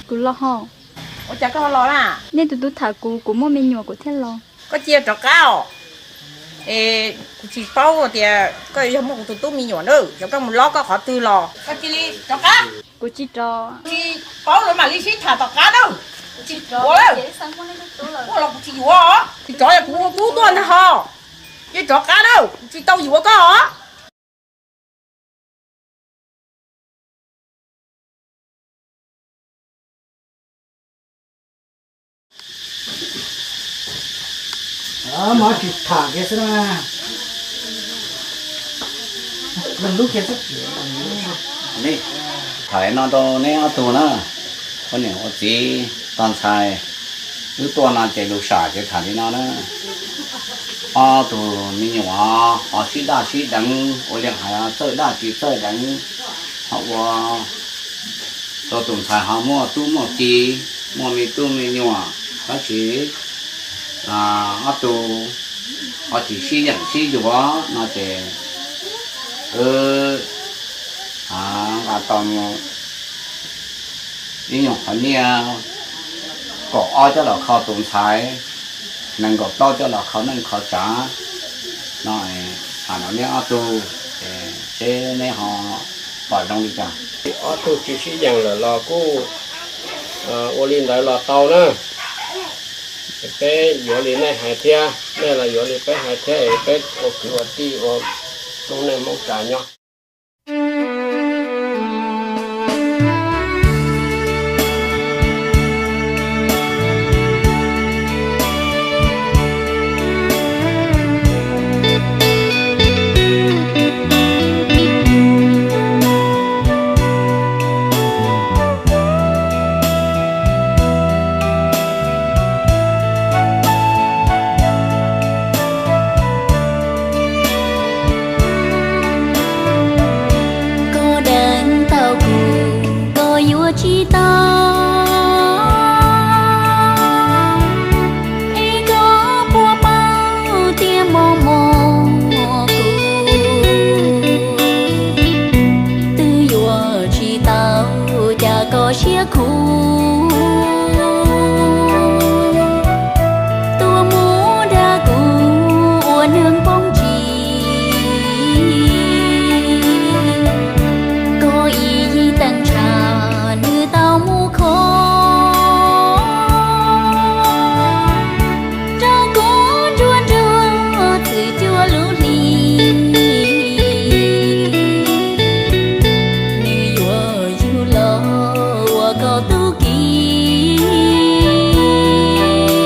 Kuv los ho. Ua cas koj ho los na? Nej tus tub tham kuv, kuv muaj me nyuam kuv thiaj los. Koj cia rov qab os. Es kuv tsis paub tias koj yog muaj kuv tus tub me nyuam na, yog koj mus lob koj qhov twg los koj cia li rov qab. Kuv tsis rov. Tsis paub los mam li sib tham tom qab na. Kuv tsis yuav lawm. Muaj los kuv tsis yuav os. Tsis rov yog kuv ua kub tuaj ntag ho. Cia rov qab na, kuv tsis tau yuav koj os. Mov tsis tham kiag xwb na. Tham li no rau neb ob tug na, ua niam ua txiv tog ntxhais, wb tuaj no ces lus sam ces tham li no na. Ob tug me nyuam ho sib daj sib deev, ua li hais txawj daj tsis txawj deev, ho ua rau tus ntxhais ho muaj tub muaj ki, muaj me tub me nyuam, tab sis ob tug ho tsis sib yeem sib yuav no ces wb nqa tau ib nyuag qhov nyiaj kaum ob coj los kho tus ntxhais, nees nkaum plaub coj los kho neej kho tsav no. Tham no neb ob tug, seb neb ho pom zoo li cas. Ob tug tsis sib yeem lawm los kuj ua li ntawd los tau na. Peb yuav li nej hais thiab, nej los yuav li peb hais thiab, peb ua kwv ua tij ua lub neej Hmoob tsa nyob.